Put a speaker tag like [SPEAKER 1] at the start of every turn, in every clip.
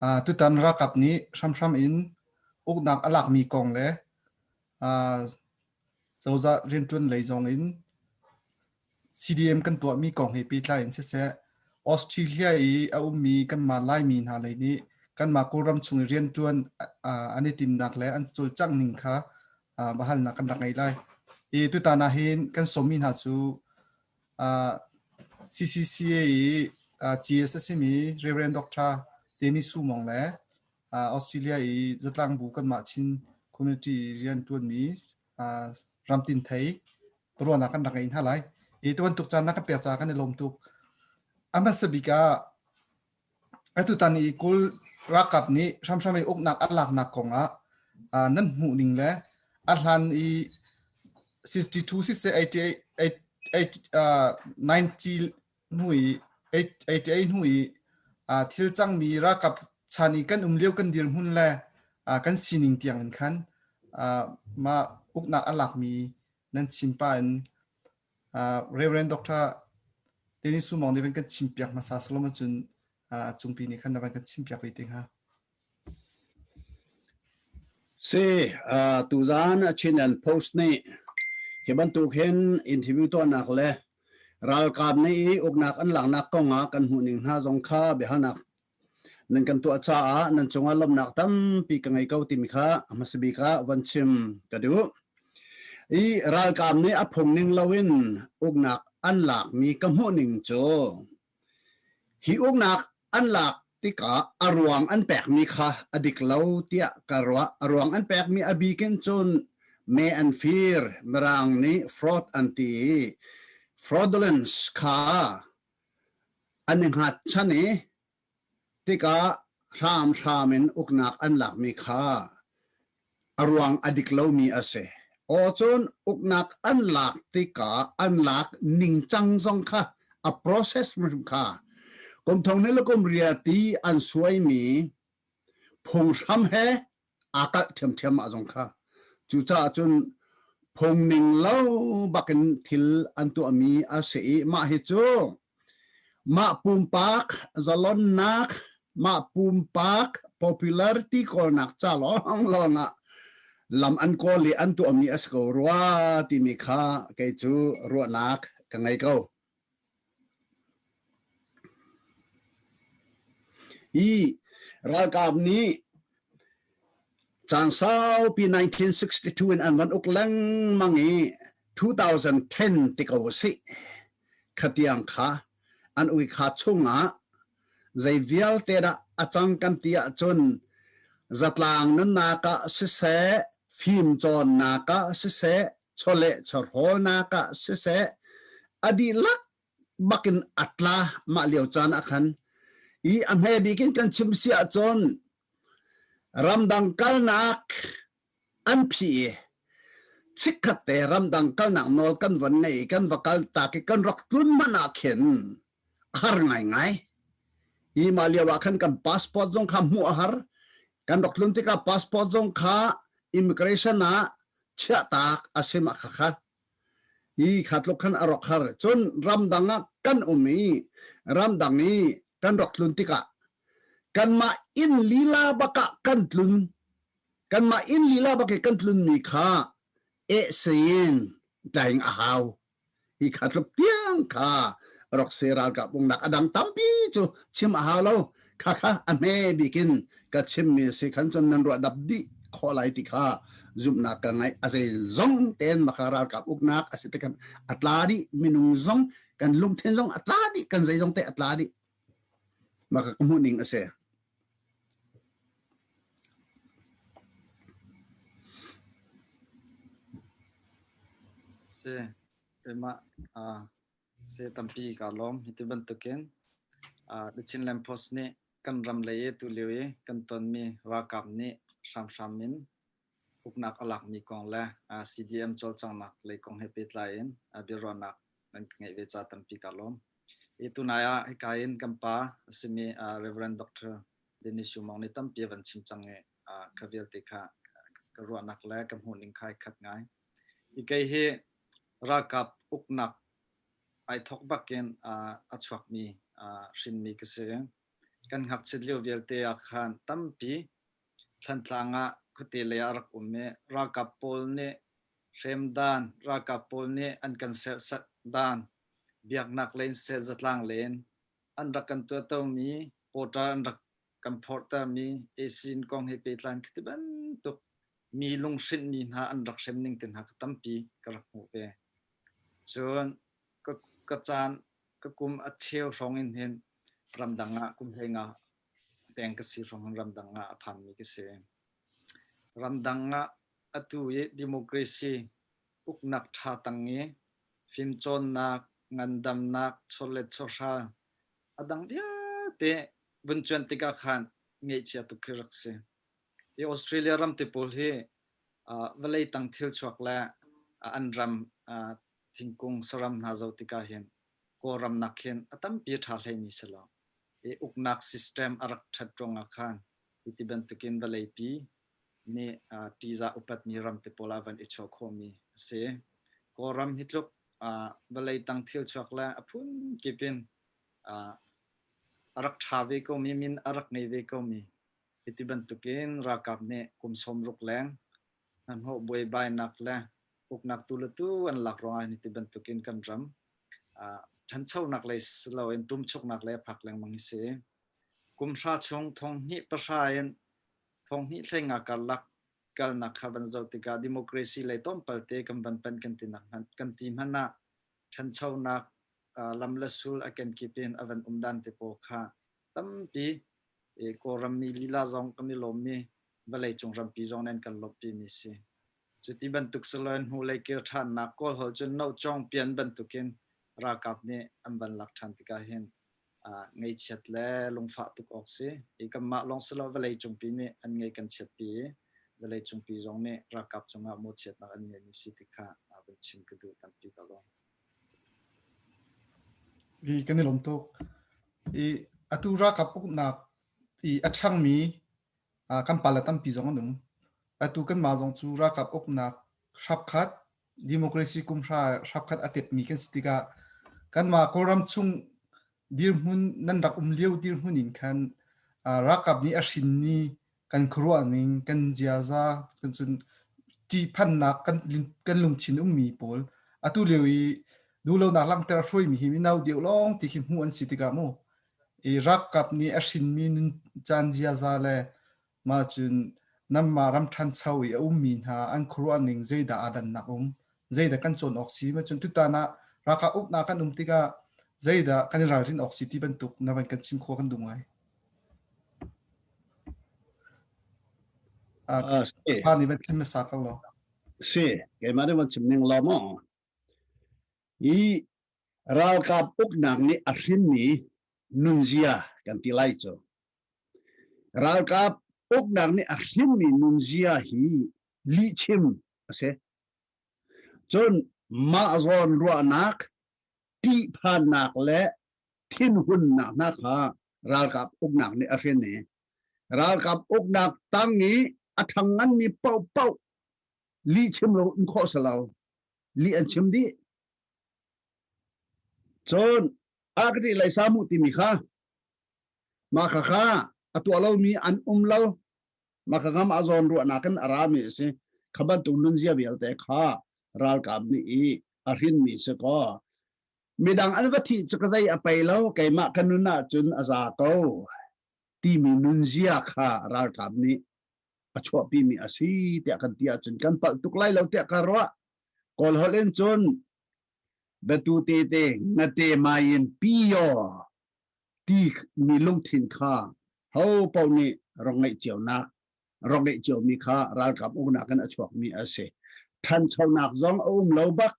[SPEAKER 1] Tutan ralkap nih hramhram in uknak a lakmi kong le cozah rianṭuan lei zong in CDM kan tuahmi kong he pehtlai in siseh, Australia i a ummi kanmah Laimi hna lei nih kanmah Kawlram chung i rianṭuan an i timnak le an cawlcangh ning kha biahalnak kan rak ngei lai. I tutan ah hin kan sawmmi hna cu CCCA i GS a simi Reverend Dr. Danny Sumong le Australia i zatlangbu kanmah Chin community rianṭuanmi Ramtin Thei ruahnak kan rak ngei hna lai. I tu bantuk caan na kan pek caah kan i lawm tuk. A hmasa bik ah atutan i Kawl ralkap nih hramhram in uknak a laknak kong ah nan hmuh ning le a hlan i 62 siseh 88 90 hnu i 88 hnu i thil cangmi ralkap chan i kan um lio kan dirhmun le kan sining tiang in khan mah uknak a lakmi nan chim pah in Reverend Dr. Dennis Sumong nih van kan chim piak hmasa salom ahcun cungpi nih khan na van kan chim piak rih te hnga.
[SPEAKER 2] Si, tuzaan Chinland Post nih hi bantuk hin interview tuahnak le ralkap nih i uknak an laknak kong ah kan hmuhning hna zong kha biahalnak nan kan tuah caah nan cungah lawmhnak tampi ka ngei ko timi kha a hmasa bik ah von chim ka duh. I ralkap nih a phung ning loin uknak an lakmi ka hmuhning cu Hi uknak an lak tikah a ruang an pekmi kha a dik lo tiah ka ruah. A ruang an pekmi a bik in cun me an fir, Mirang nih fraud an ti i fraudulence kha an i hngatchan i tikah hramhram in uknak an lakmi kha a ruang a dik lomi a si. Aw cun uknak an lak tikah an lak ningcang zong kha a process hrimhrim kha kum thong hnih le kum ria ti an suaimi phunghram he aa kalh ṭhiamṭhiam mah zong kha. Cucaah cun phung ning lo bakin thil an tuahmi a si i mah hi cu mah pumpak zalonnak, mah pumpak popularity kawlnak ca lawnglawng ah lam an kawl i an tuahmi a si ko rua timi kha kei cu ruahnak ka ngei ko. I ralkap nih caan saupi 1962 in an van uk lengmang i 2010 ti ko usih. Khatiang kha an ui kha chungah zei vialte dah a cang kan ti ahcun zatlang nunnak ah siseh, fimcawnnak ah siseh, chawleh chawhrawlnak ah siseh, a dihlak bakin a tla mah lio caan ah khan i a hme bik in kan chim si ahcun ramdang kalnak an phih i chikkhat te ramdang kalnak nawl kan von ngei i kan va kal tak i kan rak tlun hmanh ah khin a har ngaingai. Hi mah lio ah khan kan passport zong kha hmuh a har. Kan rak tlun tikah passport zong kha immigration ah chiahtak a si mah kha kha. Hi kha tluk khan a rak har. Cun ramdang ah kan um i ramdang i kan rak tlun tikah kanmah inn lila bak ah kan tlun kanmah inn lila bak i kan tlunmi kha eh sein tlaing a hau hi kha tluk tiang kha rak se ralkap uknak a dang tampi cu chim a hau lo kha kha a hme bik in ka chimmi si khan cun nan ruah dap dih khawh lai ti kha zumhnak ka ngai a zei zong ten maka ralkap uknak a si te kan a tla dih minung zong kan lungthin zong a tla dih kan zei zong te a tla dih maka ka hmuh ning a si.
[SPEAKER 3] Si, keimah si tampi kaa lawm. Hiti bantukin The Chinland Post nih kan ram lei i tulio i kan tonmi ralkap nih hramhram in uknak a lakmi kong le CDM cawlcanghnak lei kong he pehtlai in biaruahnak nan ka ngeih ve ca tampi kaa lawm. Hi tunai ah hika in kan pa a simi Reverend Dr. Dennis Shumong nih tampi a van chim cang i kha vialte kha ka ruahnak le ka hmuhning kha ai khat ngai. Hi kei hi ralkap uknak ai thawk bakin a chuakmi hrinmi ka si. Kan ngakchiat lio vialte ah khan tampi Thlantlang ah khuate lei ah a rak um i ralkap pawl nih hremdan, ralkap pawl nih an kan serhsat dan, biaknak lei in siseh zatlang lei in an rak kan tuahtomi, porter an rak kan phorhtermi ASEAN kong he pehtlai in khi bantuk mi lunghrinhmi hna an rak hrem ning te hna kha tampi ka rak hmuh ve. Cun ka, ka caan ka kum a cheu hrawng in hin ramdang ah kum hleinga deng ka si hrawng hin ramdang ah a phanmi ka si. Ramdang ah atu i democracy uknak ṭha tang i fimcawnnak, ngandamnak, chawlet chawhral a dang vialte vun cuanh tikah khan ngaihchia tuk khi rak si. Hi Australia ram te pawl hi vawlei tang thil chuak le an ram thingkung saram hna zoh tikah hin Kawlram nak hin a tampi ṭha hleimi si lo. I uknak system a rak ṭhat ruangah khan hi ti bantukin vawleipi nih ṭihzah upatmi ram te pawl ah van i chuah khawhmi a si. Kawlram hi tluk vawlei tang thil chuak le a phunkip in a rak ṭha ve komi min a rak ngei ve komi hiti bantukin ralkap nih kum 60 leng hnahnawh buaibainak le uknak tu le tu an lak ruangah hiti bantukin kan ram ṭhanchonak lei si loin ṭumchuknak lei a phak lengmang hi si. Kum hra chung thong hnih pahra in thong hnih hleinga karlak kalnak kha van zoh tikah democracy lei tlawmpalte kan van panh kan ti nak hmanh kan ti hmanh ah ṭhanchonak lam le sul a kenkip in a van um dan te pawl kha tampi Kawlram mi lila zong kan i lawmmi vawleicung rampi zong nih an kan lawmhpi mi si. Cuti bantuk siloin hnulei kir ṭhannak Kawlholh cun nohcawng pian bantukin ralkap nih an van lak ṭhan tikah hin ngaihchiat le lungfah tuk awk si. I kanmah lawng si lo vawleicungpi nih an ngaih kan chiatpi i vawleicungpi zong nih ralkap cungah mawhchiatnak an ngeihmi si ti kha van chim ka duh tampi ka lawm.
[SPEAKER 1] I kan i lawm tuk. I atu ralkap uknak i a ṭhangmi kan pale tampi zong an um. Atu kanmah zong cu ralkap uknak hrapkhat democracy kum hra hrapkhat a tepmi kan si tikah kanmah Kawlram chung dirhmun nan rak um lio dirhmun in khan ralkap nih a hrinmi kan khuaruah ning kan ziaza kan cun ṭihphannak kan kan lungthin ummi pawl atu lio i duhlonak langhter a hruaimi hi mino deuh lawng ti khi hmuh an si tikah mu i ralkap nih a hrinmi nun caan ziaza le Mah cun nanmah ram ṭhancho i a ummi hna an khuaruah ning zeidah aa dannak um? Zeidah kan cawn awk si? Mah cun tutan ah ralkap uknak kan um tikah zeidah kan i ralrin awk si ti bantuk na van kan chim khawh kan duh ngai.
[SPEAKER 2] Ah, si.
[SPEAKER 1] Pa nih van chim hmasa ko law.
[SPEAKER 2] Si, keimah nih van chim ning law maw? Hi ralkap uknak nih a hrinmi nunzia kan ti lai cu. Ralkap uknak nih a hrinmi nunzia hi lihchim a si. Cun mah zawn ruahnak, ṭihphannak le thinhunnak hna kha ralkap uknak nih a hrin i ralkap uknak tang i a ṭhang nganmi paohpaoh lihchim lo um khawh si lo. Lih an chim dih. Cun a ka ṭih lai samu timi kha Mah khakha a tuah lomi an um lo. Mah khakha mah zawn ruahnak in a rami a si. Kha bantuk nunzia vialte kha ralkap nih i a hrinmi si kaw midang an va thih cu ka zei a pei lo keimah ka nun ahcun a za ko timi nunzia kha ralkap nih a chuahpimi a si tiah kan ti ahcun kan palh tuk lai lo tiah ka ruah. Kawl holh in cun batu te te ngate mai in piyo ti mi lungthin kha ho paoh nih rak ngeih cionak rak ngeih ciomi kha ralkap uknak in a chuakmi a si. Ṭhanchonak zong a um lo bak.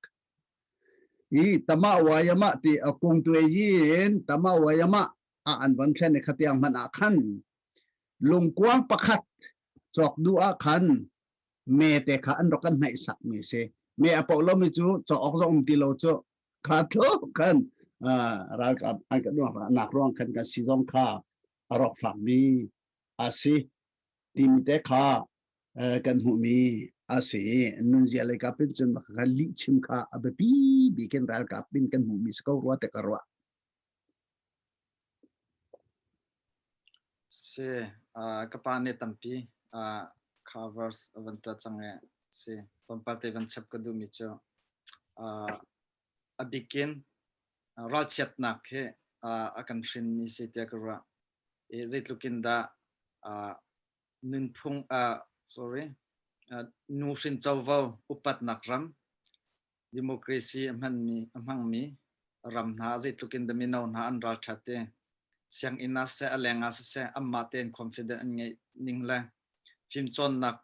[SPEAKER 2] I tama wayama ti a kung tuai in tama wayama a an von thlen i khatiang hmanh ah khan lungkuang pakhat cawk duh ah khan me te kha an rak kan hnaih sak mi si. Me a poh lomi cu cawk awk zong um ti lo cu kha tluk khan ralkap an kan nak ruang khan kan si zong kha a rawk fakmi a si timi te kha kan hmuhmi a si nunzia lei kap in cun kha lih chim kha a biapi bik in ralkap in kan hmuhmi si ko rua te ka ruah.
[SPEAKER 3] Si, uh, ka pa nih tampi uh, covers a van tuah cang e. Si, tlawmpal te van chap ka duhmi cu uh, a bikin uh, ralchiatnak hi uh, a kan hrinmi si tiah ka ruah. I zeitluk in dah uh, nunphung uh, sorry uh, nuhrin covo upatnak ram democracy a hmanmi a hmangmi ram hna zeitluk in dah mino hna an ralṭhat i sianginn ah siseh a leng ah siseh anmah tein confident an ngeih ning le fimcawnnak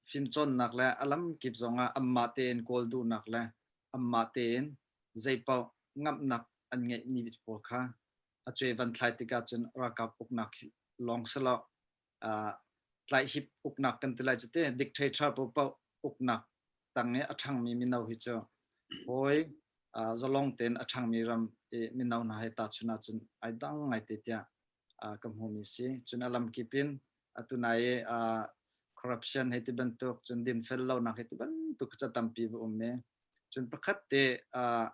[SPEAKER 3] fimcawnnak le a lamkip zongah anmah tein kawl duhnak le anmah tein zeipaoh ngamhnak an ngeih ni pawl kha a cuai van thlai tikah cun ralkap uknak lawng si lo uh, tlaihhip uknak kan ti lai cu te dictator paohpaoh uknak tang i a ṭhangmi mino hi cu hawi uh, zalong tein a ṭhangmi ram i mino hna he tahchun ahcun ai dang ngai te tiah uh, ka hmumi si cun a lamkip in atu nai i uh, corruption hei ti bantuk cun dinfel lonak hei ti bantuk ca tampi va um i cun pakhat te uh,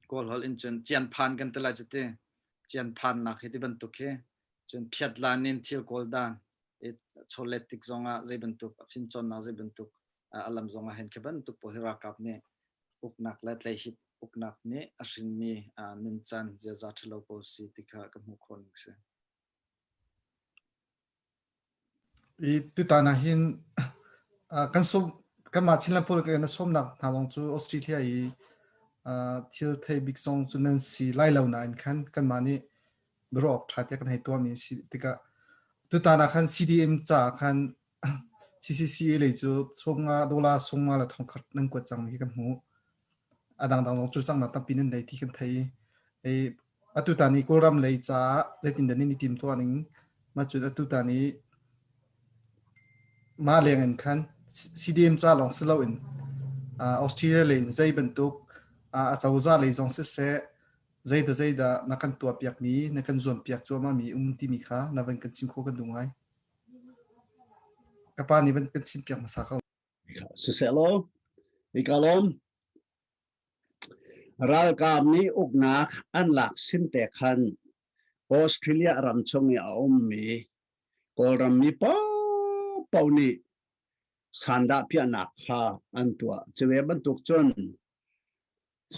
[SPEAKER 3] Kawl holh in cun cianphan kan ti lai cu ti. Cianphannak hi ti bantuk hi cun phiatlan in thil kawl dan i chawlet tik zongah zei bantuk fimcawnnak zei bantuk a lam zongah hin khi bantuk pawl hi ralkap nih uknak le tleihip uknak nih a hrinmi nuncan ziaza ṭhalo pawl si ti kha ka hmuh khawh ning si.
[SPEAKER 1] I tutan ah hin kan sawm kanmah Chinland pawl kan sawmnak hna zong cu Australia i thil thei bik zong cu nan si lai lo nain khan kanmah nih biaruah awk ṭha tiah kan hei tuahmi a si tikah tutan ah khan CDM caah khan CCCA lei cu sawmnga dollar sawmnga le thongkhat nan kuat cangmi hi kan hmuh. A dangdang zong cawlcanghnak tampi nan nei ti kan thei i atutan i Kawlram lei caah zeitindah nan i timtuah ning mah cun atutan i mah leng in khan CDM ca lawng si loin Australia lei in zei bantuk a cozah lei zong siseh zeidah zeidah na kan tuahpiakmi na kan zuampiak cuahmahmi um timi kha na van kan chim khawh kan duh ngai. Ka pa nih van kan chimpiak hmasa ko.
[SPEAKER 2] Sisehlaw, hika lawm ralkap nih uknak an lak sin te khan Australia ram chung i a ummi Kawlram mi paohpaoh nih sandah piahnak kha an tuah. Cuve bantuk cun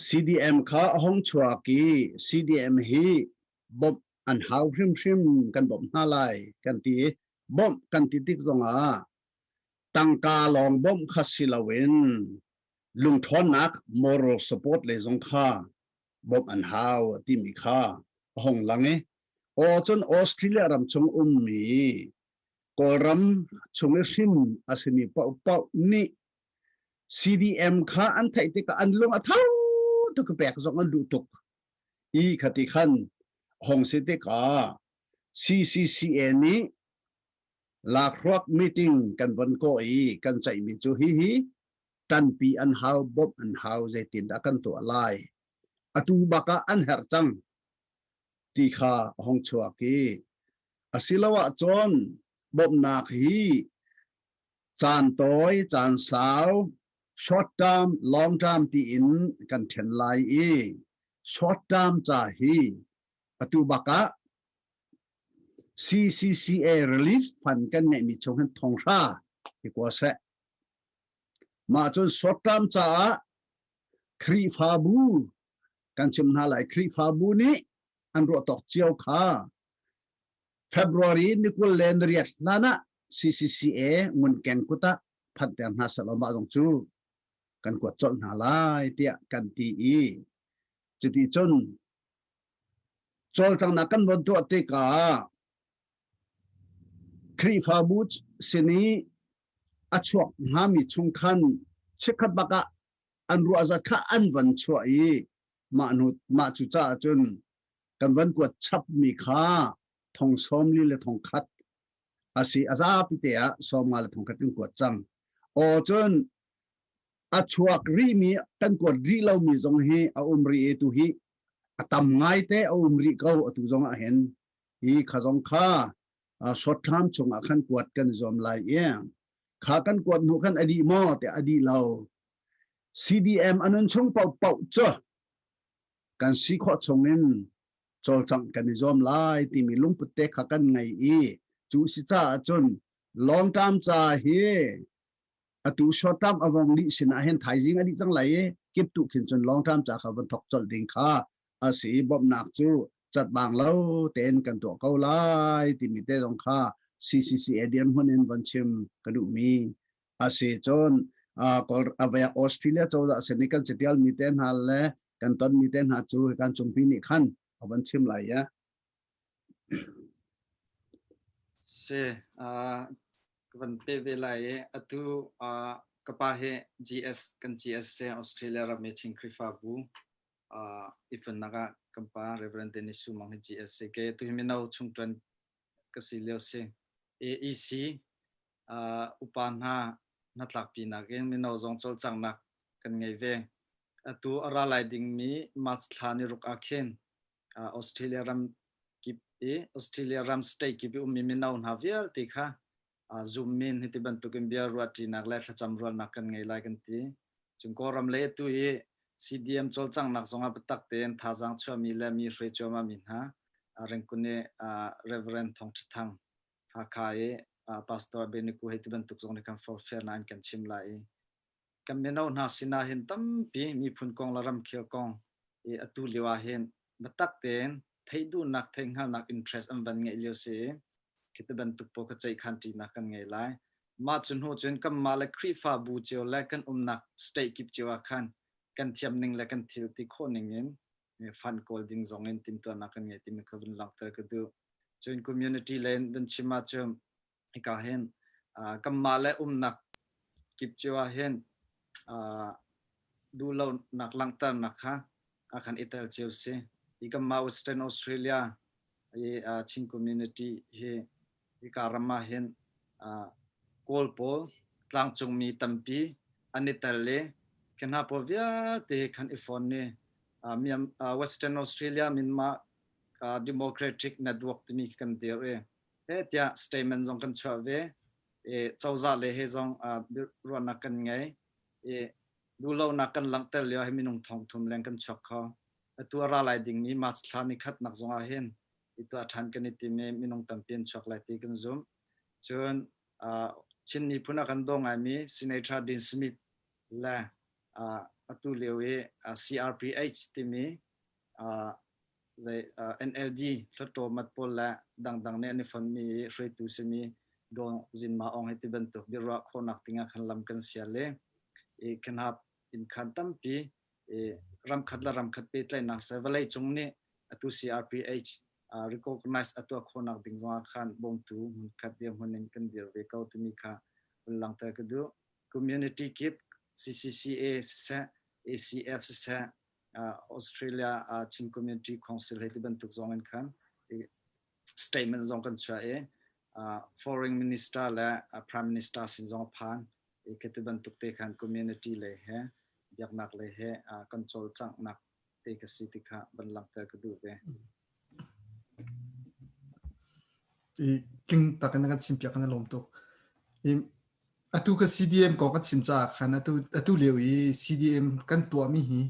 [SPEAKER 2] CDM kha a hung chuak i CDM hi bawmh an hau hrimhrim kan bawmh hna lai kan ti i bawmh kan ti tik zongah tangka lawng bawmh kha si loin lungṭhawnnak moral support le zong kha bawmh an hau timi kha a hung lang i aw cun Australia ram chung ummi Kawlram chung i hrim a simi paohpaoh nih CDM kha an theih tikah an lung a tho tuk pek zong an duh tuk i khati khan hong si tikah CCCA nih Lakhruak meeting kan von kawh i kan ceihmi cu hihi ṭanpi an hau, bawmh an hau, zeitindah kan tuah lai? Atu bak ah an herh cang ti kha a hung chuak i asiloah cun bawmhnak hi caan tawi, caan sau, short term, long term tiin kan ṭhen lai i short term ca hi atu bak ah CCCA Relief Fund kan ngeihmi chung hin thonghra i kua seh. Mah cun short term caah Khrihfabu kan chim hna lai. Khrihfabu nih an ruah tawk cio kha February ni 20 le ni riat hlan ah CCCA ngunkeng kut ah phanter hna selaw mah zong cu kan kuat colh hna lai tiah kan ti i cuti cun Cawlcanghnak kan von tuah tikah Khrihfabu sin i a chuak hngami chung khan chikkhat bak ah an ruahzat kha an van chuah i mah hnu mah cu caah cun kan van kuat chapmi kha thong 40 le thong khat a si a zapi te ah 50 le thong khat kan kuat cang. Aw cun a chuak rihmi kan kuat rih lomi zong hi a um rih i tu hi a tam ngaite a um rih ko atu zong ah hin hi kha zong kha short term chungah khan kuat kan zuam lai i kha kan kuat hnu khan a dih maw te a dih lo CDM anun chung paoh paoh cu kan si khawh chung in. cawlcangh kan i zuam lai timi lungput te kha kan ngei i cu si caah cun long term ca hi atu short term a vong dih sinah hin thaizing a dih cang lai i kip tu khin cun long term ca kha van thok colh ding kha a si i bawmhnak cu cat bang lo tein kan tuah ko lai timi te zong kha CCCA dirhmun in van chim ka duhmi a si. Cun Australia cozah sin i kan catial mi te hna le kan ton mi te hna cu kan cungpi nih khan a van chim lai ya.
[SPEAKER 3] Si, ka van pe ve lai i atu ka pa hi GS kan GS se Australia ram i Chin Khrihfabu i funnak ah kan pa Reverend Dennis Sumang hi GS se ke tu hi mino chungtuan ka si lio si. AEC upa hna hnatlakpinak in mino zong cawlcanghnak kan ngei ve. Atu a ra lai dingmi March thla ni ruk ah khin Australia ram kip i Australia ram state kip i ummi mino hna vialte kha Zoom min hiti bantukin bia ruahṭinak le thlacam rualnak kan ngei lai kan ti. Cun Kawlram lei atu i CDM cawlcanghnak zongah biatak tein thazaang chuahmi le mi hruai cuahmahmi hna Rengkun i Reverend Thawng Ṭha Thang Hakha i Pastor Abednego hei ti bantuk zong nih kan forhfialnak in kan chim lai i kan mino hna sinah hin tampi miphun kong le ramkhel kong i atu lio ah hin biatak tein theih duhnak theihhngalhnak interest an van ngeih lio si i khi ti bantuk pawl kha ceihkhan ṭinak kan ngei lai. Mah cu hnu cun kanmah le Khrihfabu cio le kan umnak state kip cio ah khan kan thiam ning le kan thil ti khawh ning in fund kawl ding zong in timhtuahnak kan ngei timi kha vun langhter ka duh. Cun community len vun chim ahcun hika hin kanmah le umnak kip cio ah hin duhlonak langhternak kha a kan i tel cio si. Hi kanmah Western Australia i Chin community hi hika ram ah hin Kawl pawl tlangcungmi tampi an i tel i khi hna pawl vialte he khan i fon i Western Australia Myanmar Democratic Network timi khi kan dir i he tiah statement zong kan chuah ve i cozah le he zong ruahnak kan ngei i duhlonak kan langhter lio hi minung thong thum leng kan chuak kho. Atu a ra lai dingmi March thla ni khatnak zong ah hin i tuah ṭhan kan i tim i minung tampi an chuak lai ti kan zumh. Cun Chin miphun a kan daw ngaimi Senator Dean Smith le atu lio i CRPH timi zei NLD Hluttaw mat pawl le dangdang nih an i fonhmi i hruaitu simi Daw Zin Ma Aung hi ti bantuk biaruah khawhnak dingah khan lam kan sial i i khanhap inn khan tampi i ramkhat le ramkhat pehtlaihnak seh vawlei cung nih atu CRPH recognize a tuah khawhnak ding zongah khan bawmtu hmunkhat dirhmun in kan dir ve ko timi kha vun langhter ka duh. Community kip CCCA siseh ACF siseh Australia Chin Community Council hei ti bantuk zong in khan statement zong kan chuah i foreign minister le prime minister sin zong a phan i khi ti bantuk te khan community lei he biaknak lei he kan cawlcanghnak te ka si ti kha van langhter ka duh ve.
[SPEAKER 1] I tling tak in kan chim piak kan lawm tuk. I atu ka CDM kong kan chim caah khan atu atu lio i CDM kan tuahmi hi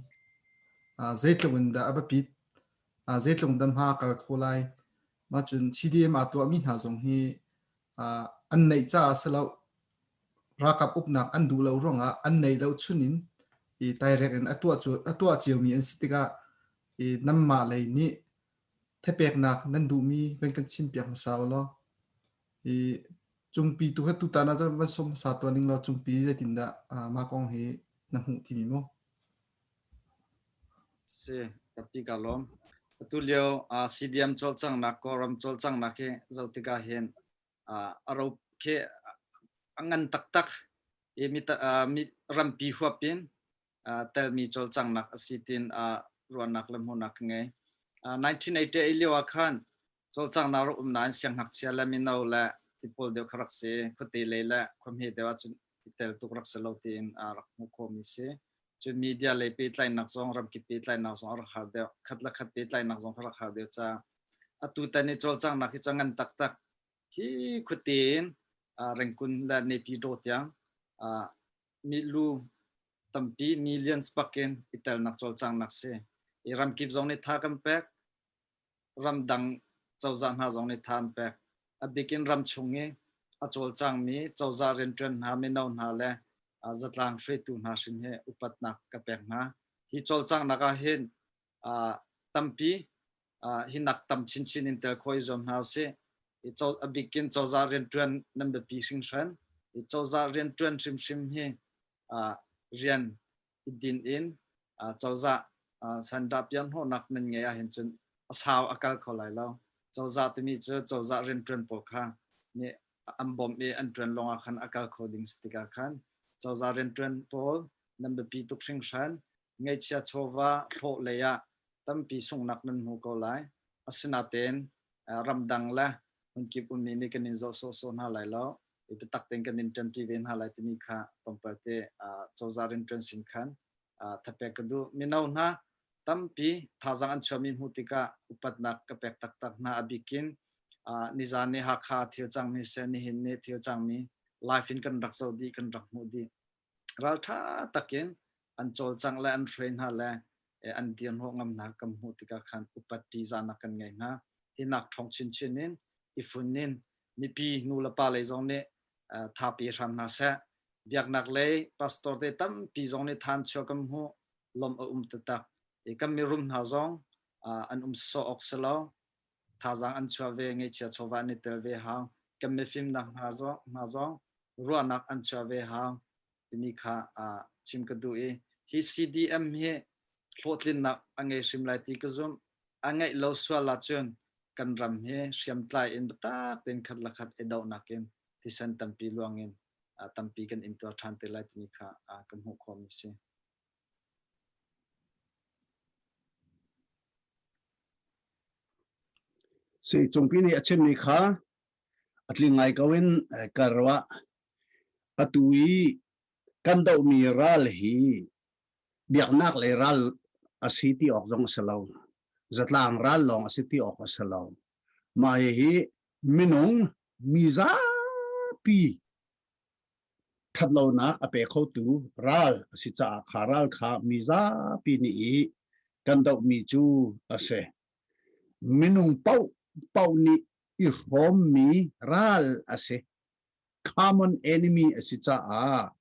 [SPEAKER 1] zeitluk in dah a biapit zeitluk in dah hma kal kho lai mah cun CDM aa tuahmi hna zong hi an neih caah si lo ralkap uknak an duh lo ruangah an neih lo chun in i direct in a tuah cu a tuah ciomi an si tikah i nanmah lei nih thepeknak nan duhmi van kan chim piak hmasa u law i cungpi tu kha tutan ah cun van sawm hmasa tuah ning law cungpi zeitindah mah kong hi na hmuh timi mu?
[SPEAKER 3] Si, tampi ka lawm. Atu lio CDM cawlcanghnak Kawlram cawlcanghnak hi zoh tikah hin a ro khi a ngan taktak i mi, mi rampi huap in telmi cawlcanghnak a si tiin ruahnak le hmuhnak ka ngei. 1988 lio ah khan cawlcanghnak rak um nain siangngakchia le mino le tipawl deuh kha rak si. Khuate lei le khuahme deuh ahcun i tel tuk rak si lo tiin rak hmuh khawhmi si. Cun media lei pehtlaihnak zong ramkip pehtlaihnak zong a rak har deuh. Khat le khat pehtlaihnak zong kha rak har deuh caah atu tan i cawlcanghnak hi cu a ngan taktak. Hi khuate in Rengkun le Naypyidaw tiang milu tampi millions bak in i telnak cawlcanghnak si. I ramkip zong nih tha kan pek. Ramdang cozah hna zong nih tha an pek. A bik in ramchung i a cawlcangmi cozah rianṭuan hna, mino hna le zatlang hruaitu hna hrim hi upatnak ka pek hna. Hi cawlcanghnak ah hin tampi hi nak tam chinchin in tel khawh i zuam hna usih. A bik in cozah rianṭuan nan biapi hringhran. Hi cozah rianṭuan hrimhrim hi rian i din in cozah sandah pianhnawhnak nan ngeih ahhin cun a sau a kal kho lai lo. Cozah timi cu cozah rianṭuan pawl kha nih an bawmh i an ṭuan lawngah khan a kal kho ding si tikah khan cozah rianṭuan pawl nan biapi tuk hringhran. Ngaihchia chawva hlawh lei ah tampi sunghnak nan hmu ko lai. Asinain ramdang le hmunkip ummi nih kan in zoh sawhsawh hna lai lo. I biatak tein kan in ṭanpi ve hna lai timi kha tlawmpal te cozah rianṭuan sin khan thapek ka duh. Mino hna tampi thazaang an chuahmi hmuh tikah upatnak ka pek taktak hna. A bikin nizan ni Hakha thil cangmi seh nihin ni thil cangmi live in kan rak zoh dih kan rak hmuh dih. Ralṭha takin an cawlcangh le an hruai hna le an dirhnawh ngam hna kan hmuh tikah khan upat ṭihzahnak kan ngei hna. Hi nak ṭhawng chinchin in i fun in mipi nu le pa lei zong nih thapi hram hna seh. Biaknak lei pastor te tampi zong nih than chuah kan hmuh lawmh a um taktak. I kan mirum hna zong an um sawsawh awk si lo. Thazaang an chuah ve, ngeihchia chawva an i tel ve hau. Kan mifimnak hna zong, hna zong ruahnak an chuah ve hau timi kha chim ka duh i hi CDM hi hlawhtlinnak a ngei hrim lai ti ka zumh. A ngeih lo sual ahcun kan ram hi hriamtlai in biatak tein khat le khat i dohnak in thisen tampi luang in tampi kan intuar ṭhan te lai timi kha ka hmuh khawhmi si.
[SPEAKER 2] Si Cungpi nih a chimmi kha a tling ngai ko in ka ruah. Atu i kan dohmi ral hi biaknak lei ral a si ti awk zong a si lo. Zatlang ral lawng a si ti awk a si lo. Mah hihi minung mi zapi ṭhatlonak a pe khotu ral a si caah kha ral kha mi zapi nih i kan dohmi cu a si. Minung paoh paoh nih i hrawmmi ral a si. Common enemy a si caah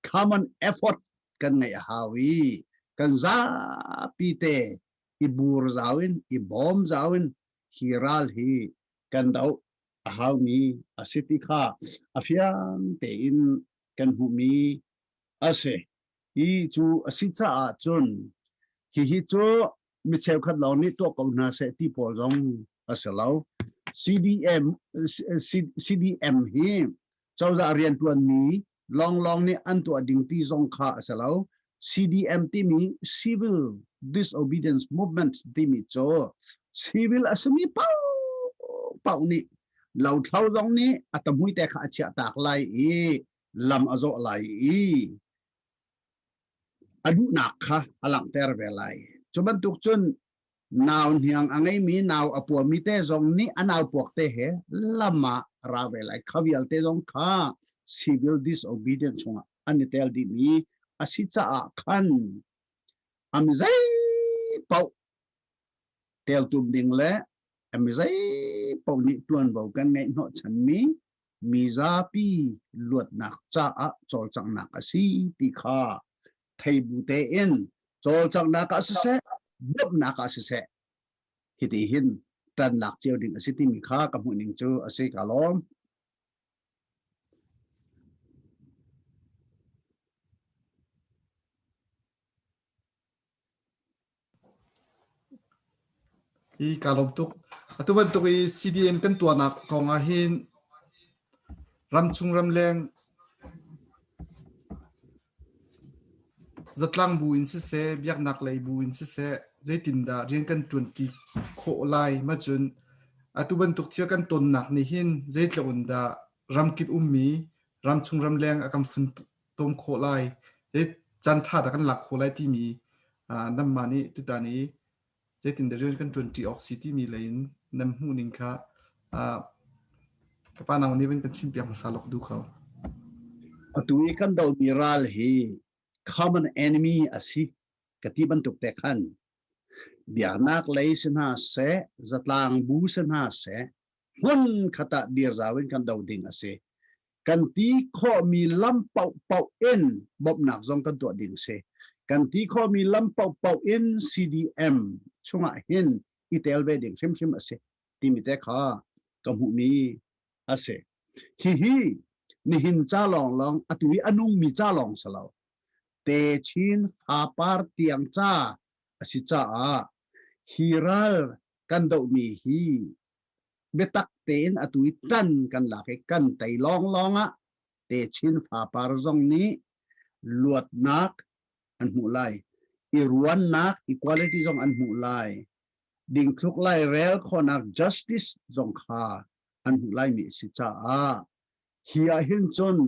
[SPEAKER 2] common effort kan ngeih a hau i kan zapi te i bur zau in i bawm zau in hi ral hi kan doh a haumi a si ti kha a fiang tein kan hmuhmi a si. Hi cu a si caah cun hihi cu mi cheukhat lawng nih tuah ko hna seh ti pawl zong a si lo. CDM, CDM hi cozah riantuanmi lawnglawng nih an tuah ding ti zong kha a si lo. CDM timi Civil Disobedience Movement timi cu civil a simi paohpaoh nih lothlo zong nih a tamhui te kha a chiah tak lai i lam a zawh lai i a duhnak kha a langhter ve lai. Cu bantuk cun nau hniang a ngeimi nau a puami te zong nih a nau puak te he lam ah ra ve lai. Kha vialte zong kha civil disobedience chungah an i tel dihmi a si caah khan am zei paoh teltum ding le am zei paoh nih tuanvo kan ngeih hnawhchanmi mi zapi luatnak caah cawlcanghnak a si ti kha thei bu tein cawlcanghnak ah siseh bawmhnak ah siseh hiti hin ṭan lak cio ding a si timi kha ka hmuh ning cu a si ka lawm.
[SPEAKER 1] Hi kaa lawm tuk. Atu bantuk i CDM kan tuahnak kong ah hin ramchung ramleng zatlang bu in siseh, biaknak lei bu in siseh, zeitindah rian kan ṭuanṭi khawh lai ma cun atu bantuk thil kan tonnak nih hin zeitluk in dah ramkip ummi ramchung ramleng a kan funtom khawh lai, zei caan ṭha dah kan lak khawh lai timi nanmah nih tutan i zeitindah rian kan ṭuanṭi awk si timi lei in nan hmuhning kha ka pa nau nih van kan chimpiak hmasa lawk duh ko.
[SPEAKER 2] Atu i kan dohmi ral hi common enemy a si ka ti bantuk te khan. Biaknak lei si hna seh, zatlang bu si hna seh, hmun khat ah dir zau in kan do ding a si. Kan ti khawhmi lam paohpaoh in bawmhnak zong kan tuah ding si. Kan ti khawhmi lam paohpaoh in CDM chungah hin i tel ve ding hrimhrim a si timi te kha ka hmuhmi a si. Hihi nihin ca lawnglawng atu i a nungmi ca lawng si lo. Techin fapar tiang ca a si caah hi ral kan dohmi hi biatak tein atu i ṭan kan lak i kan tei lawnglawng ah techin fapar zong nih luatnak an hmuh lai. I ruannak equality zong an hmuh lai. Dingthluk lai rel khawhnak justice zong kha an hmuh laimi a si caah hi ah hin cun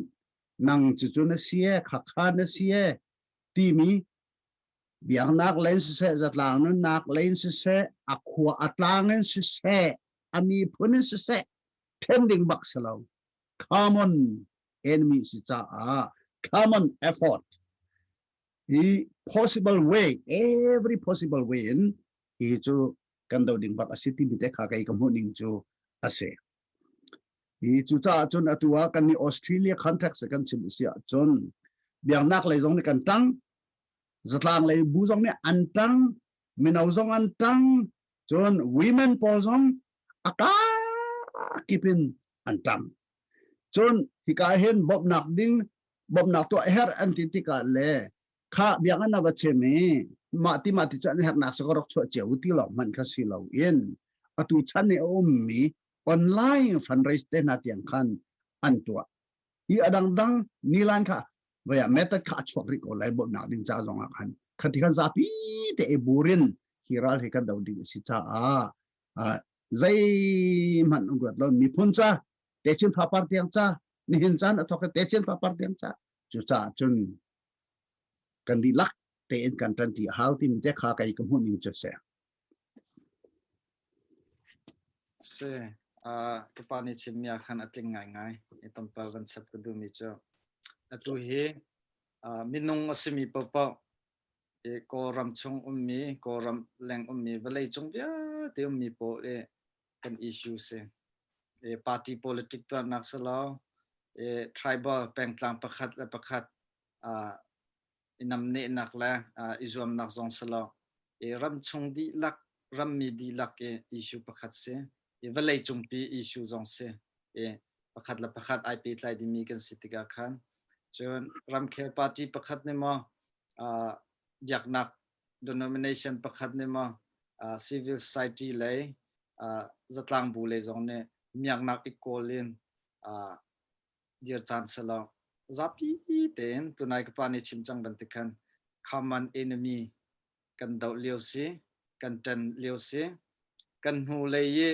[SPEAKER 2] nang cucu na si e khakha na si e timi biaknak lei in siseh zatlang nunnak lei in siseh a khua a tlang in siseh a miphun in siseh then ding bak si lo common enemy si caah common effort hi possible way every possible way in hi cu kan do ding bak a si timi te kha kei ka hmuh ning cu a si. Hi cucaah cun atu ah kan nih Australia context kan chim si ahcun biaknak lei zong nih kan tang zatlang lei bu zong nih an tang mino zong an tang cun women pawl zong a kakip in an tang cun hika hin bawmhnak ding bawmhnak tuah herh an ti tikah le kha biakinn a va chim i mah ti mah ti cu an herhnak sa ka rak chuah cio ti lawng hmanh kha si lo in atu chan i a ummi online fundraise te hna tiang khan an tuah hi a dangdang nilan kha vaya method kha a chuak rih ko lai bawmhnak ding ca zong ah khan khati khan zapi te e burin hi ral hi kan do ding a si caah zeihmanh um ruat lo miphun ca techin fapar tiang ca nihin caan a thawk techin fapar tiang ca cucaah cun kan dihlak tein kan ṭanṭi a hau timi te kha kei ka hmuh ning cu si.
[SPEAKER 3] Si, uh, ka pa nih chimmi ah khan a tling ngaingai. I tampal van chap ka duhmi cu. Atu hi uh, minung a simi paohpaoh i Kawlram chung ummi, Kawlram leng ummi, vawlei cung vialte ummi pawl i kan issue si. E, party politic tuahnak si lo, e, tribal pengtlang pakhat le pakhat uh, i namnehnak le uh, i zuamnak zong si lo. E, ram chung dihlak, rammi dihlak i issue pakhat si. I vawlei cungpi issue zong si. E, pakhat le pakhat ai pehtlai dimi kan si tikah khan. Cun ramkhel party pakhat nih maw uh, biaknak denomination pakhat nih maw uh, civil society lei uh, zatlang bu lei zong nih miaknak i kawl in uh, dir caan selo zapi tein tunai ka pa nih chim cang bantuk khan common enemy kan doh lio si kan ṭan lio si kan hnu lei i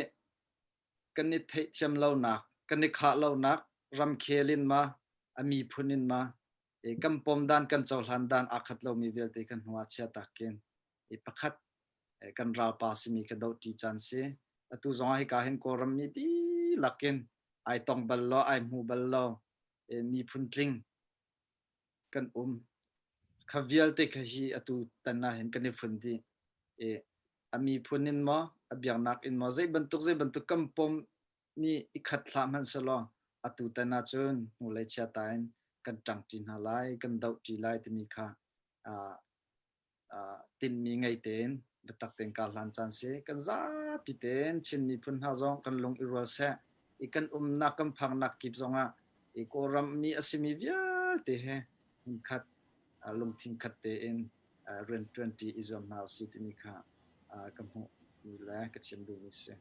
[SPEAKER 3] kan i theihthiam lonak kan i khah lonak ramkhel in ma a miphun in ma kan pom dan kan cohlan dan aa khat lomi vialte kan hnu ah chia takin i pakhat kan ralpa simi kha dohṭi caan si. Atu zong ah hika hin Kawlram mi dihlak in ai tong bal lo, ai hmu bal lo, miphun tling kan um. Kha vialte kha hi atu tan ah hin kan i fun dih. I a miphun in maw, a biaknak in maw, zei bantuk zei bantuk kan pom mi i khat hlah hmanh selaw atu tan ahcun hnulei chia ta in kan ṭangṭi hna lai, kan dohṭi lai timi kha tinhmi ngei tein biatak tein kar hlan caan si. Kan zapi tein Chin miphun hna zong kan lung i rual seh. I kan umnak kan phaknak kip zongah i Kawlram mi a simi vialte he hmunkhat lungthin khat tein rianṭuanṭi i zuam hna usih timi kha ka hmuhmi le ka chim duhmi a si.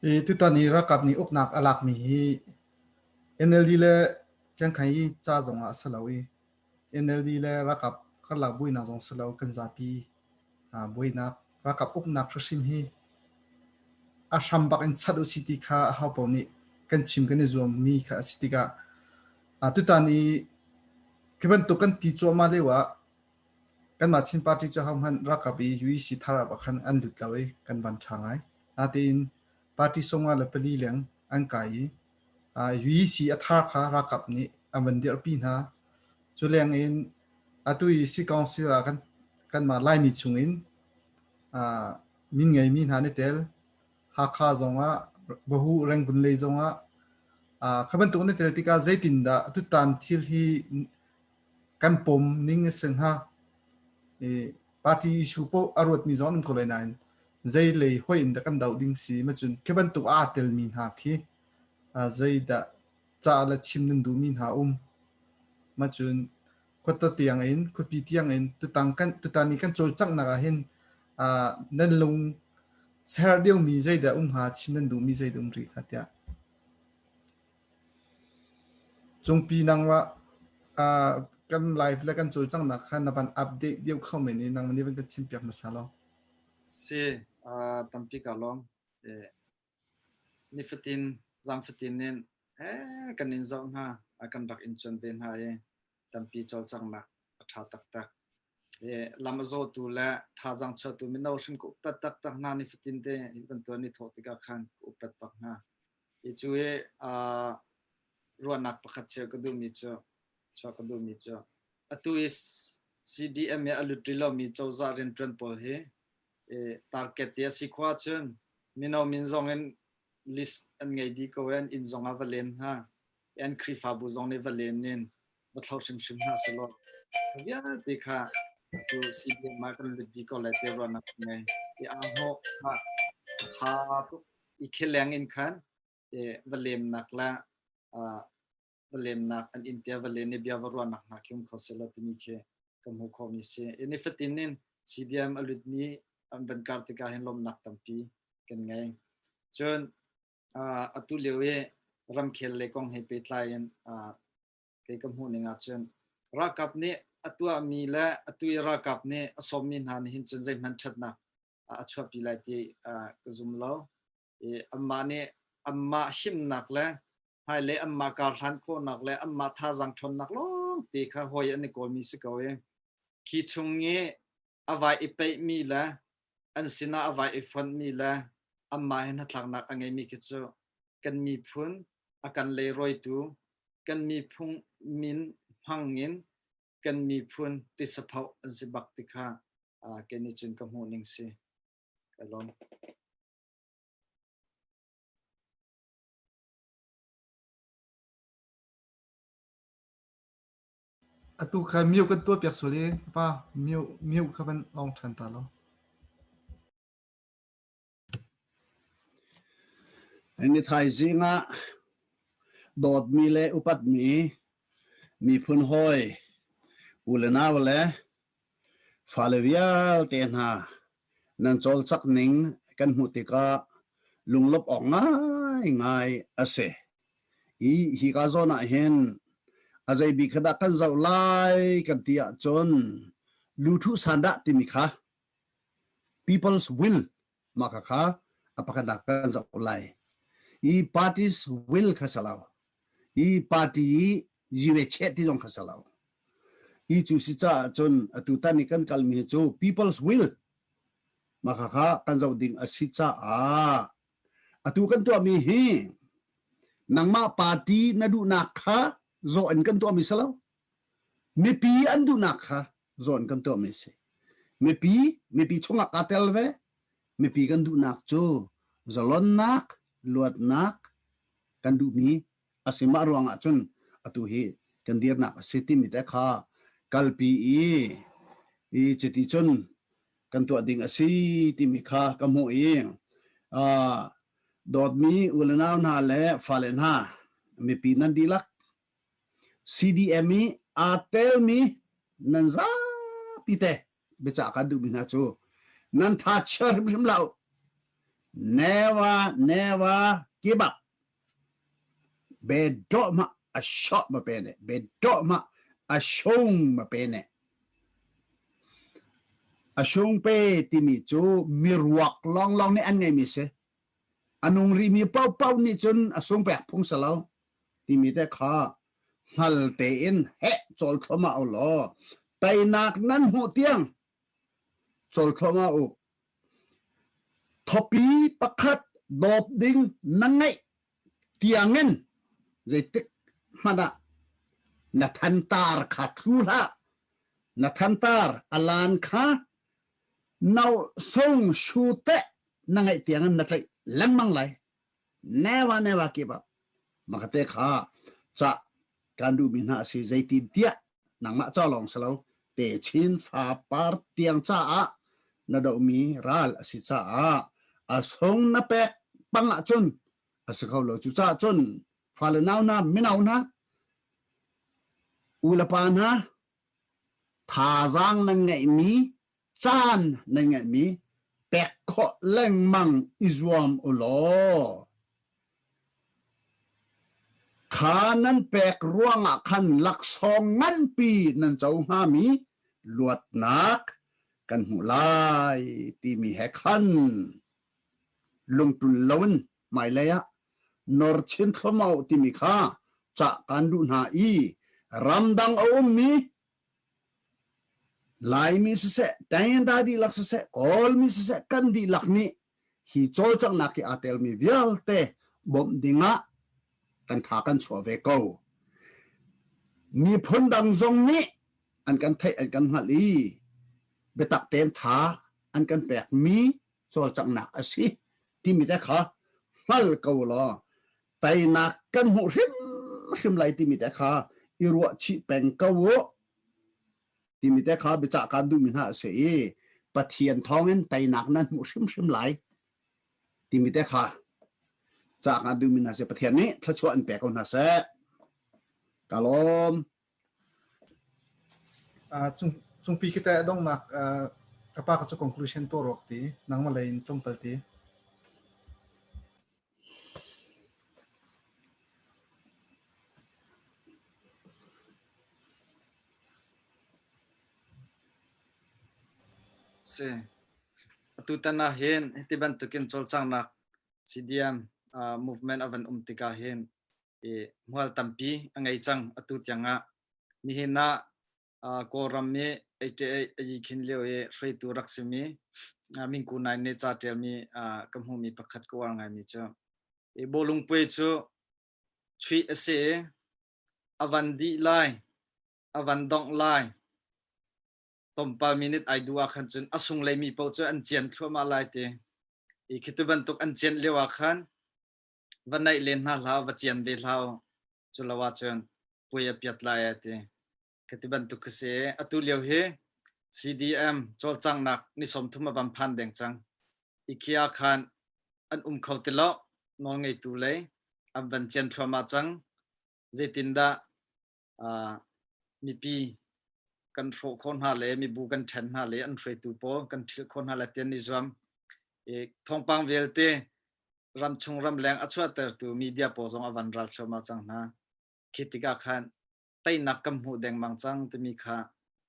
[SPEAKER 1] I tutan i ralkap nih uknak a lakmi hi NLD le Ciangkhai i ca zongah a si lo i NLD le ralkap karlak buainak zong si lo kan zapi buainak ralkap uknak hrimhrim hi a hram bak in chat usih ti kha aho paoh nih kan chim kan i zuammi kha a si tikah tutan i khi bantuk kan ti cuahmah lio ah kanmah Chin party cu ahohmanh ralkap i UEC thar ah khan an lut lo i kan van ṭha ngai. Natein party 54 leng an kai i UEC a thar kha ralkap nih an van dirhpi hna. Cu leng in atu i City Council ah kan Kanmah Laimi chungin min ngeimi hna an i tel. Hakha zongah, Bahu Rangoon lei zongah kha bantuk an i tel tikah zeitindah tutan thil hi kan pom ning a si hnga? Party issue paoh a ruatmi zong an um ko lai nain zei lei hoih in dah kan doh ding si? Macun khi bantuk aa telmi hna khi zeidah ca le chim nan duhmi hna um? Macun khuata tiang in khuapi tiang in tutang kan tutan i kan cawlcanghnak ah hin nan lung ser deuhmi zeidah um hnga chim nan duhmi zeidah um rih hnga tiah Cungpi nangmah kan live le kan cawlcanghnak kha na van update deuh kho men i nangmah nih van kan chimpiak hmasa law.
[SPEAKER 3] Si, tampi ka lawm. Nifatin, zan fatin in kan in zoh hna, kan rak in cuan ve hna i tampi cawlcanghnak a ṭha taktak. Lam a zawtu le thazaang chuahtu mino hrim ka upat taktak hna nifatin te hi bantuk an i thawh tikah khan ka upat bak hna. Hi cu hi ruahnak pakhat cheu ka duhmi cu chuah ka duhmi cu atu i CDM i a lut rih lomi cozah rianṭuan pawl hi target ti a si khawh ahcun mino min zong in list an ngei dih ko i an inn zong ah va len hna. An Khrihfabu zong nih va len in va thlo hrimhrim hna selaw vialte kha atu CDM ah kan lut dih ko lai ti ruahnak ka ngei. I aa hnawh kha a tha tuk. I khileng in khan va lemnak le va lemnak an inn tia va len i bia va ruahnak hna khi um kho selaw timi khi ka hmuh khawhmi si. I nifatin in CDM a lutmi an van kar tikah hin lawmhnak tampi kan ngei. Cun atu lio i ramkhel le kong he pehtlai in kei ka hmuh ning ahcun ralkap nih a tuahmi le atu i ralkap nih a sawmmi hna nih hin cun zeihmanh ṭhatnak a chuahpi lai ti ka zum lo. I anmah nih anmah himnak le hmailei anmah karhlan khawhnak le anmah thazaang ṭhawnnak lawngte kha hawi an i kawlmi si ko i khi chung i a vai i peihmi le an sinah a vai i fonhmi le anmah he hnatlaknak a ngeimi khi cu kan miphun a kan leirawitu kan miphun min hmang in kan miphun tisaphoh an si bak ti kha kei nih cun ka hmuh ning si. Ka lawm.
[SPEAKER 1] Atu kha mute kan tuahpiak sual i ka pa mute mute kha van awng ṭhan ta law.
[SPEAKER 2] Ni thaizing ah dawtmi le upatmi miphun hawi u le nau le fale vialte hna nan cawlcak ning kan hmuh tikah lunglawmh awk ngaingai a si. I hika zawn ah hin a zei bik kha dah kan zoh lai kan ti ahcun luthuh sandah timi kha people's will mah kha kha a pakhatnak kan zoh lai. I party's will kha si lo. I party i yiwe chet ti zong kha si lo. Hi cu si caah cun atutan i kan kalmi hi cu people's will mah khakha kan zoh ding a si caah atu kan tuahmi hi nangmah party na duhnak kha zawh in kan tuahmi si lo. Mipi an duhnak kha zawh in kan tuahmi si. Mipi mipi chungah kaa tel ve. Mipi kan duhnak cu zalonnak, luatnak kan duhmi a si mah ruangah cun atu hi kan dirnak a si timi te kha kalpi i i cuti cun kan tuah ding a si timi kha ka hmuh i dawtmi u le nau hna le fale hna mipi nan dihlak CDM i aa telmi nan zapi te biacah kan duhmi hna cu nan tha chia hrimhrim lo never never give up Be dawh ma a shawh ma pe ne. Be dawh ma a shung ma pe ne. A shung pe timi cu miruak lawnglawng nih an ngeimi si. A nung rimi paohpaoh nih cun a sung pek phung si lo timi te kha hngal tein heh cawl thluahmah u law teinak nan hmuh tiang cawl thluahmah u. Thopi pakhat dawp ding na ngeih tiangin zeitik hmanh ah na thantar kha thlu hlah. Na thantar a lan kha no song shu te na ngaih tiang in na tlaih lengmang lai. Never never give up. Makate kha ca kan duhmi hna a si zeitin tiah nangmah ca lawng si lo te chin fa par tiang caah na dohmi ral a si caah a sung na pek pang ahcun a si kho lo cucaah cun fale nau hna mino hna u le pa hna thazaang nan ngeihmi caan nan ngeihmi pek khawh lengmang i zuam u law kha nan pek ruangah khan laksawng nganpi nan co hngami luatnak kan hmuh lai timi he khan lungtul loin hmailei ah nor chin thluamau timi kha cah kan duh hna i ramdang a ummi Laimi siseh, Tayinda dihlak siseh, Kawlmi siseh, kan dihlak nih hi cawlcanghnak hi aa telmi vialte bawmh dingah kan tha kan chuah ve ko. Miphun dang zong nih an kan theih an kan hngalh i biatak tein tha an kan pekmi cawlcanghnak a si timi te kha hngal ko law teinak kan hmuh hrimhrim lai timi te kha i ruah chih peng ko u timi te kha biacah kaan duhmi hna a si i Pathian thawngin teinak nan hmuh hrimhrim lai timi te kha cah kaan duhmi hna si Pathian nih thluachuah in pe ko hna seh. Ka lawm.
[SPEAKER 1] Uh, cungpi kita donghnak uh, ka pa ka cu conclusion to rawk ti nangmah lei in tlawmpal ti.
[SPEAKER 3] Si. Atutan ah hin hiti bantukin cawlcanghnak CDM uh, movement a van um tikah hin i hmual tampi a ngei cang atu tiangah nihin ah uh, Kawlram i 88 a yi khin lio i hruaitu rak simi uh, Mingku Nai nih ca ṭialmi uh, ka hmuhmi pakhat ka uar ngaimi cu i bawlungpuai cu chuih a si i a van dih lai a van dongh lai tompal minute ai duh ah khan cun a sung mi paoh cu an cian thluahmah lai ti i khi tu bantuk an cian lio ah khan va naih len hna hlah va cian ve hlah cu lo ahcun puai a piat lai a ti Khati bantuk khi si. Atu lio hi CDM cawlcanghnak ni 30 a van phan deng cang. IKEA khan an um kho ti lo. Nawlngeitu lei an van cian thluahmah cang. Zeitindah uh, mipi kan hrawh khawh hna le mibu kan ṭhen hna le an hruaitu pawl kan ṭhilh khawh hna le tian i zuam. I thawngpang vialte ramchung ramleng a chuahtertu media pawl zong a van ral thluahmah cang hna. Khi tikah khan teinak kan hmuh dengmang cang timi kha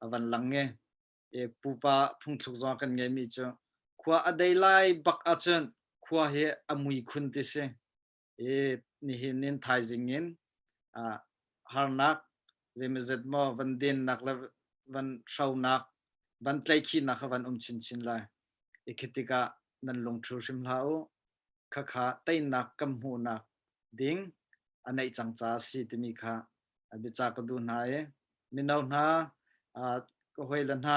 [SPEAKER 3] a van lang i e pupa phungthluk zong kan ngeimi cu khua a dei lai bak ahcun khua hi a mui khun ti si i nihin in thaizing in harnak zeimazet maw van dennak le van hronak van tlaihkhihnak kha van um chinchin lai i khi tikah nan lungṭhul hrim hlah u khakha teinak kan hmuhnak ding a neih cang ca a si timi kha biaca ka duh hna i mino hna ka hawile hna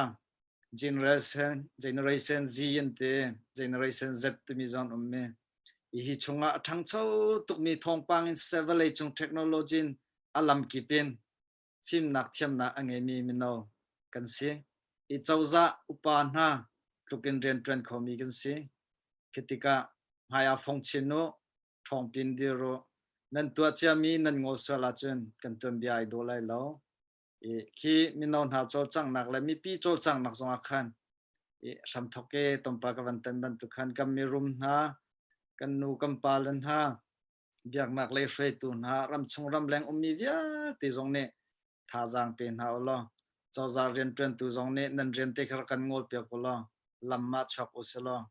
[SPEAKER 3] generation generation Z an ti generation Z timi zong um mi hi chungah a ṭhangcho tukmi thawngpang in siseh vawlei cung technology in a lamkip in fimnak thiamnak a ngeimi mino kan si i cozah upa hna tlukin rianṭuan khomi kan si khi tikah hmai ah fong chin u ṭhawngpin dir u nan tuah ciami nan ngol sual ahcun kan tuanbia ai dawh lai lo i khi mino hna cawlcanghnak le mipi cawlcanghnak zongah khan i hramthok e tompa ka van tan bantuk khan kan mirum hna kan nu kan pa le hna biaknak lei hruaitu hna ramchung ramleng ummi vialte zong nih thazaang pe hna u law cozah rianṭuantu zong nih nan rian te kha rak kan ngol piak u law lam ah chuak u si law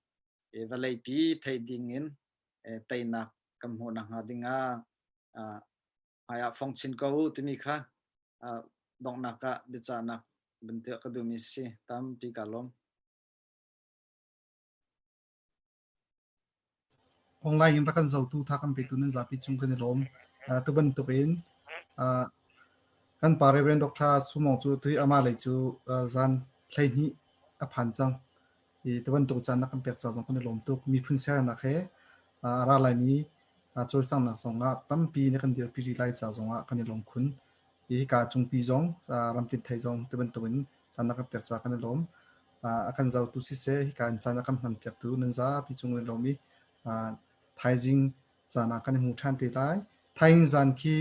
[SPEAKER 3] vawleipi thei ding in teinak kan hmuh nakhnga ding ah hmai ah fong chin ko u timi kha donghnak ah biacahnak bantuk ka duhmi si tampi ka lawm.
[SPEAKER 1] Online in rak kan zotu tha kan petu nan zapi cung kan i lawm. Tu bantuk in kan. Kan pa Reverend Dr. Sumong cu tui amah lei cu zan 12 a phan cang. I tibantuk caan na kan pek ca zong kan i lawm tuk. Miphun sernak he a ra laimi cawlcanghnak zong ah tampi na kan dirpi rih lai ca zong ah kan i lawm khun. Hi hika cungpi zong ramtin thei zong tibantuk in caan na kan pek ca kan i lawm. A kan zotu siseh hika in caan a kan hman piaktu nan zapi cung i lawm i thaizing zan ah kan i hmu ṭhan te lai. Thaizing zan khi.